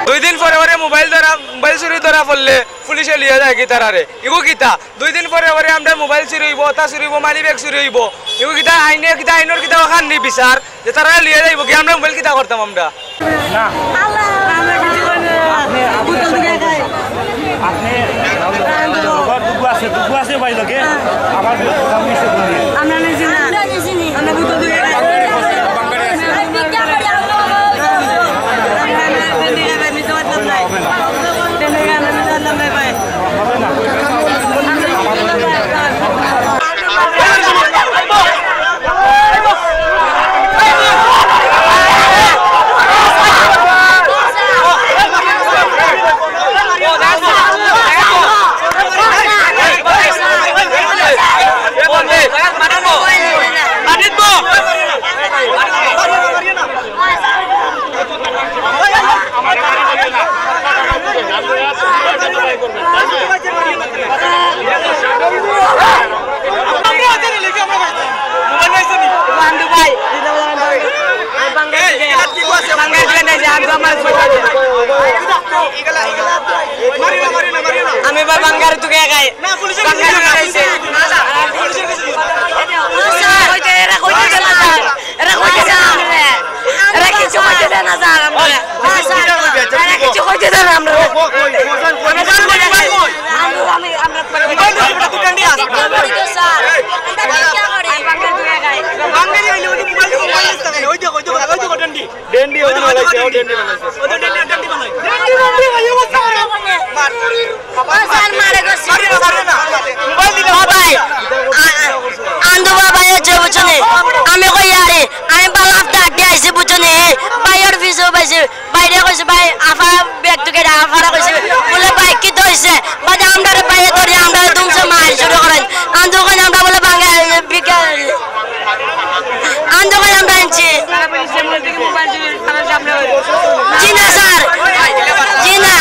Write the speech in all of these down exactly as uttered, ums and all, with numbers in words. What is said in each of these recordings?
দুই দিন পরে পরে মোবাইল ধরা, মোবাইল চুরি ধরা পড়লে পুলিশে লিয়ে যায় কিতা তারারে? ইগু কিতা? দুই দিন পরে পরে আমরার মোবাইল চুরি অইবো, ওটা চুরি অইবো, মানি ব্যাগ চুরি অইবো। ইগু কিতা আইনে কিতা, আইনর কিতা অখান নি বিচার যে তারারে লিয়ে যাইবো গি, আমরার মোবাইল কিতা করতাম আমরা? না। আপনি, আপনি, আপনার দুগু আছে, দুগু আছে ভাই লোকে। আমার কথা মিশে বলি। আমরা নিছি না। আমরা নিছি নি। আমরা বোতল ধুয়ে খাই। আমি বা বাঙ্গার তুকে খাই। বাঙ্গার তুকে খাইছে। এরা কইতে দেয় না, স্যার। এরা কইতে দেয় না, স্যার। এরা কইতে দেয় না, স্যার, আমরা। এরা কিছু কইতে দেয় না, আমরা। আমরা জানবো না, ভাই। আমি, আমরা ডেন্ডি ওই ওই ওই ডেন্ডি বানাইছে, ও ডেন্ডি বানাইছে। ও ভাই, আ-, আ-, আন্দু বাবা হচ্ছে, বুঝছো নি? আমি কই আরে, আমি বালা হাপ্তা আড্ডি আইছি, বুঝছো নি? ভাইর পিছেও পাইছি, বাইরে কইছে, "ভাই, আফা ব্যাগ তুকে দে।" আফারা কইছে, বলে, "ভাই, কিতা অইছে?" বাদে আমরারে ভাইয়ে ধরি, আমরারে ধুমছে মার শুরু করেন। আন্দু কইন আমরা বলে বাঙ্গা, বিকা-, আন্দু কইন আমরা আনছি। জি না, স্যার। জি না।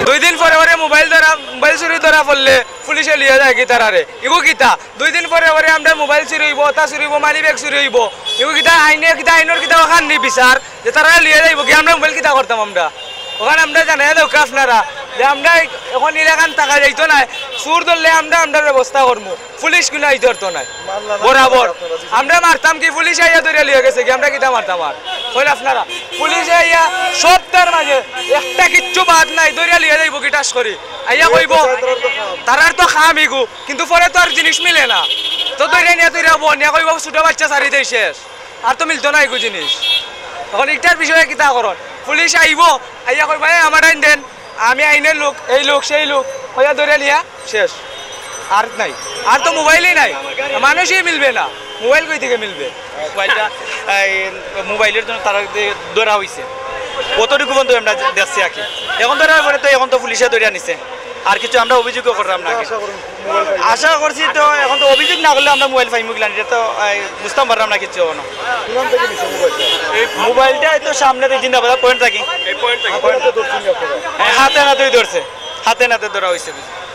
দুই দিন পরে পরে মোবাইল ধরা, মোবাইল চুরি ধরা পড়লে পুলিশে লিয়ে যায় কিতা তারারে? ইগু কিতা? দুই দিন পরে পরে আমরার মোবাইল চুরি অইবো, ওটা চুরি অইবো, মানি ব্যাগ চুরি অইবো। ইগু কিতা আইনে কিতা, আইনর কিতা অখান নি বিচার যে তারারে লিয়ে যাইবো গি, আমরার মোবাইল কিতা করতাম আমরা? অখান আমরা জানাইয়া দেউক্কা আপনারা যে আমরা এখন ইলাখান থাকা যাইতো নায়, চুর ধরলে আমরা, আমরার ব্যবস্থা করমু। পুলিশ কুনু আইজ ধরতো নায়। বরাবর। আমরা মারতাম কি, পুলিশে আইয়া ধরিয়া লিয়া গেছে কি, আমরা কিতা মারতাম আর? কইলা আপনারা। পুলিশে আইয়া সবতার মাঝে একটা কিচ্ছু বাদ নাই, ধরিয়া লিয়া যাইবো কি ঠাস করি। আইয়া কইবো, তারার তো কাম ইগু, কিন্তু পরে তো আর জিনিস মিলে না। তো ধরিয়া নিয়া ধরিয়া বো, নিয়া কইবো, "ছোট বাচ্চা ছাড়ি দেই শেষ।" আর তো মিলতো না ইগু জিনিস। এখন ইটার বিষয়ে কিতা করন? পুলিশ আইবো, আইয়া কইবো, "এ, আমার আইন দেন।" আমি আইনের লোক, এই লোক, সেই লোক, কইয়া ধরে নিয়া শেষ। আর নাই, আর তো মোবাইলই নাই, মানুষই মিলবে না, মোবাইল কই থেকে মিলবে? মোবাইলটা, এই, মোবাইলের জন্য তারা যে ধরা হইছে, অতটুকু পর্যন্ত আমরা দেখছি আর কি। এখন ধরার পরে তো, এখন তো পুলিশে ধরে নিছে, আর কিছু আমরা অভিযোগও করলাম না। আশা করছি তো, এখন তো অভিযোগ না করলে আমরা মোবাইল পাইমু কিলা, এটা তো, এই, বুঝতাম পারলাম না কিচ্ছু এখনো। কোন থেকে নিছে মোবাইলটা? এই মোবাইলটা এই তো সামনে তো জিন্দাবাজার পয়েন্ট থাকি। এই পয়েন্ট থাকি। হাতে নাতে ধরছেন আপনারা? হ্যাঁ, হাতে নাতেই ধরছে, হাতে নাতে ধরা হইছে।